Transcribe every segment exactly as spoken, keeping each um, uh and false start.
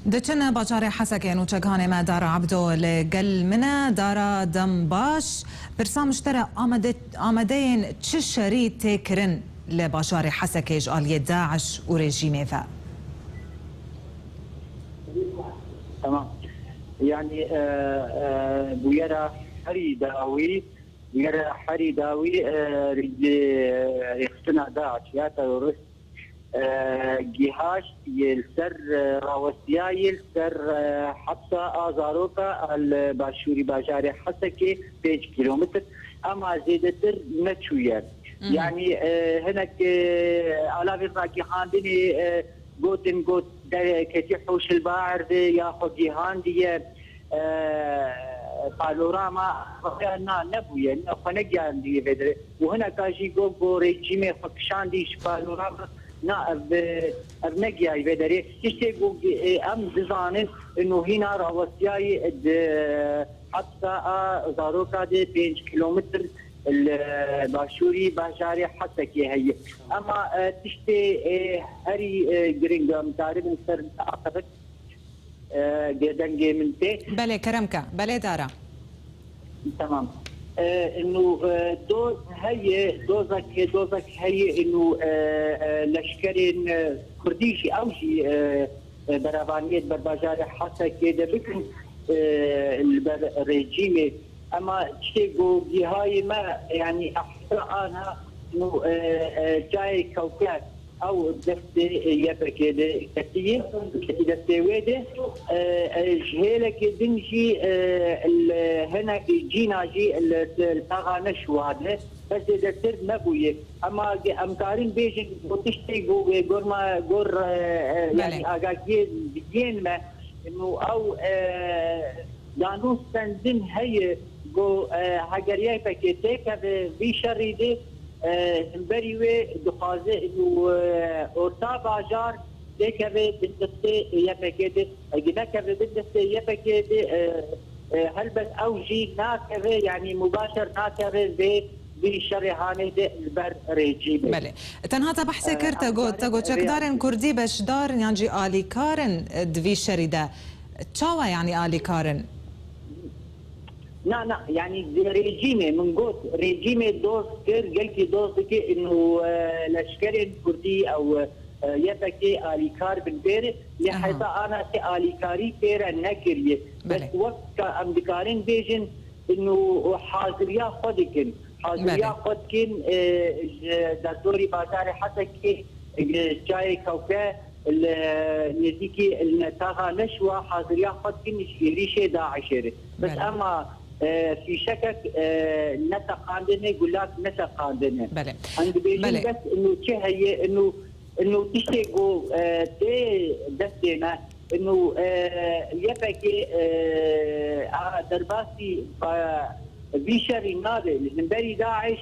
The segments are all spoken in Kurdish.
Diçin bajarê Hesekê, nûçeganê me Dara Ebdo li gel min e. Dara, dem baş. Pirsa min ji te re, amade-, amadeyên çi şerî tê kirin li bajarê Hesekê ji aliyê DAIŞ û rejîmê ve? Tamam. Yani, e, e, bûyera herî dawî, bûyera herî dawî, e, rê-, rêxistina DAIŞ ya terorist, e, gihaşt yê li ser, e, rawestiyayê li ser, e, hepsa a zaroka a li başûrî bajarê Hesekê pênc kîlometr, ema zêdetir neçûye. Mhm. Yani, e, hinek, e, alavên ragihandinê, e, gotin, got, de-, ketî hewş li ba erdê ya xwe gihandiye, e, panorama ya na nebûye, ne xwe negihandiye vê derê. Û hineka jî got, go rejîmê xwe kişandî ji panorama, na ev, ev negihayî vê derê. Tiştê ku, e, em dizanin, û hîna rawestiyayî di hepsa a zaroka de pênc kîlometr li başûrî bajarê Hesekê heye. Ema, e, tiştê, e, herî, e, giring em karibin ser axivik, e, dengê min tê. Belê, kerem ke. Belê, Dara. Tamam. E, inu, e, doz heye, dozek, dozek heye, inu, e, e, leşkerên, e, Kurdî jî, ew jî, e, e, berevaniyê di ber bajarê Hesekê de bikin, e, li ber rejîmê. Ema tiştê ku gihayê me, yanî ehsa ana, inu, e, e, çayê Kewker, ew destê Y P G de ketiye, ketî destê wê de. E, e, ji hêlekê din jî, e, li hinek cîna jî li, li taxa Neşwa de, bes zêdetir nebûye. Ema ge-, em karin bêjin, ku tiştê ku, e, gor me, gor, e, e, Belê. yanî agahiyê digihên me, û ew, e, danûstendin heye, ku, e, heger Y P G têkeve vî şerî de, e, hemberî wê dixwaze û, e, orta bajar têkeve bin destê Y P G de. Ege nekeve bin destê Y P G de, e, e, helbet ew jî nakeve, yanî mubaşer nakeve vê vî şerê hanê de li ber rejîmê. Belê. Tenha te behsê E, kir, te em got, te got, karin vê çekdarên Kurdî beşdar in yan jî alîkar in, e, di vî şerî de. Çawa, yanî alîkar in? Na, na, yanî rejîmê, min got, rejîmê doz kir, gelkî doz dike, inu, e, leşkerên Kurdî ew, e, Y P G alîkar bin pê re, lê Aha. heta ana te alîkarî pê re nekiriye. Bes Belê. wek ka em dikarin bêjin, inu haziriya xwe dikin. Haziriya Belê. xwe dikin, e, ji derdorî bajarê Hesekê, e, çayê Kewke, li nêzîkî, li netaxa Neşwa haziriya xwe dikin ji êrîşê DAIŞê re. Bes Belê. ema, e, fîşekek, e, neteqandine, gulak neteqandine. Belê. Em dibêjin Belê. bes inu çi heye, inu, inu tiştê ku, e, tê destê me, inu, e, Y P G, e, a derbasî, e, vî şerî nabe, li hemberî DAIŞ,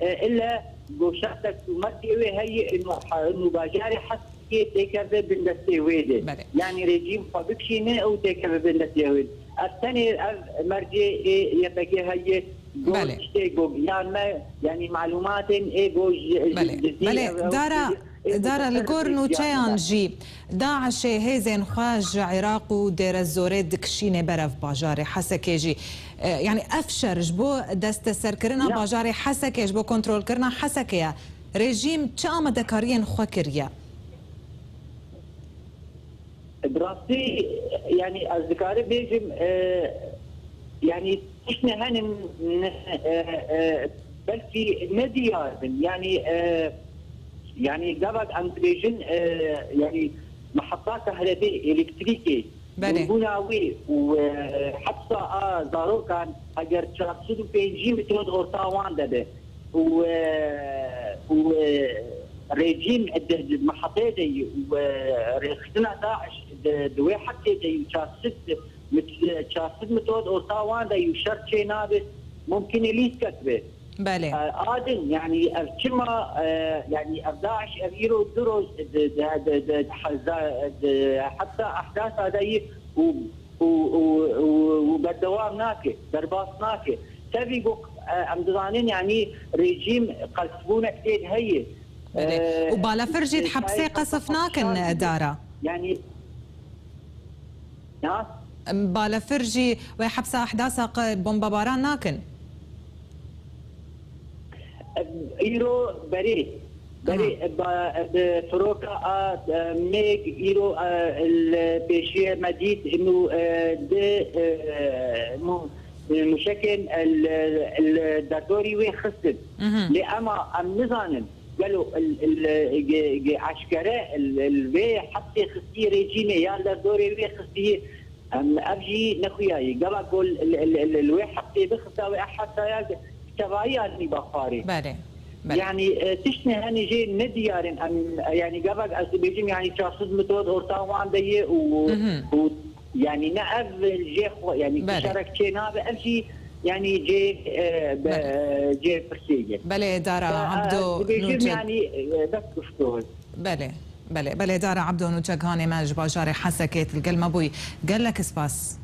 e, ile goşa destûmertê wê heye, inu, inu bajarê Hes- kê têkeve bin destê wê de. Belê. Yanî rejîm xwe bikişîne û têkeve bin destê wê de. Ev tenê ev mercê ê Y P G heye, go Belê. tiştê go giyan me, yanî malûmatên ê go ji, ji, Belê. ji Belê. ev, ew, Dara, ê, ê, Dara, li gor nûçeyan jî DAIŞê hêzên xwe ji Iraq û Dêrezorê dikişîne berev bajarê Hesekê jî. E, yanî ev şer ji bo desteserkirina Ya. bajarê Hesekê, ji bo kontrolkirina Hesekê ye. Rejîm çi amadekariyên xwe kiriye? Bi rastî, yanî ez dikarim bêjim, e, yanî tiştine henin, e, e, belkî ne diyar bin. Yanî, e, yanî gava em dibêjin, e, yanî meheta kahrebê, elektrîkê, Belê. Bûna wî û, e, hepsa a zarokan eger çar sed û pêncî metre di orta wan de be û, e, û, e, rejîm di, di mehetê de yî û, e, rêxistina DAIŞ di, di wê hetê de yî û çar sed met-, çar sed metre di orta wan de yî û şer çê nabe, mumkin e lîstek be. Belê. E, a din, yanî ev çima, e, yanî ev DAIŞ, ev îro du roj di, di, di, di, di heza-, di hepsa ehdasa de yî û, û, û, û, û berdewam nake, derbas nake. Tevî ku, e, em dizanin, yanî rejîm qelsbûnek tê de heye. Belê. E, Û balafir jî di e, hepsê çayê qesif nakin, Dara. Yanî Ya? Balafir jî wê hepsa Ehdasa qe bombebaran nakin? Îro berê, berê bi firoka a, e, mêg îro, e, li pêşiye me dît hinu, e, di, e, mu-, muşekên, e, li, li derdorî wê xistin. Lê ema em nizanin gelo li, li, ge-, ge-, eşkere li, li vê hepsê xistî rejîmê ya li derdorê wê xistî. Em, ev jî nexuyayî. Gava ku li, li, li, li, li wê heftê bixista wê ehesaya tevahiya nî baxwarê. Belê, belê. Yanî, e, tiştê henî jê nediyar in. Em, yanî gava ez dibêjim, yanî çar sed metre orta wan de ye û, Mhm. û, yanî ne ev jê xwe, yanî Belê. Kişarek çê nabe, ev jî, yanî cê, e, be, Belê. Cê pirsê ye. Belê, Dara Te, e, Abdo dibêjim, Nûçek. Yanî, e, bes guftû. Belê, belê, belê, Dara Ebdo Nûçek hanê me ji bajarê Hesekê, tu li gel me bûyî. Gelek spas.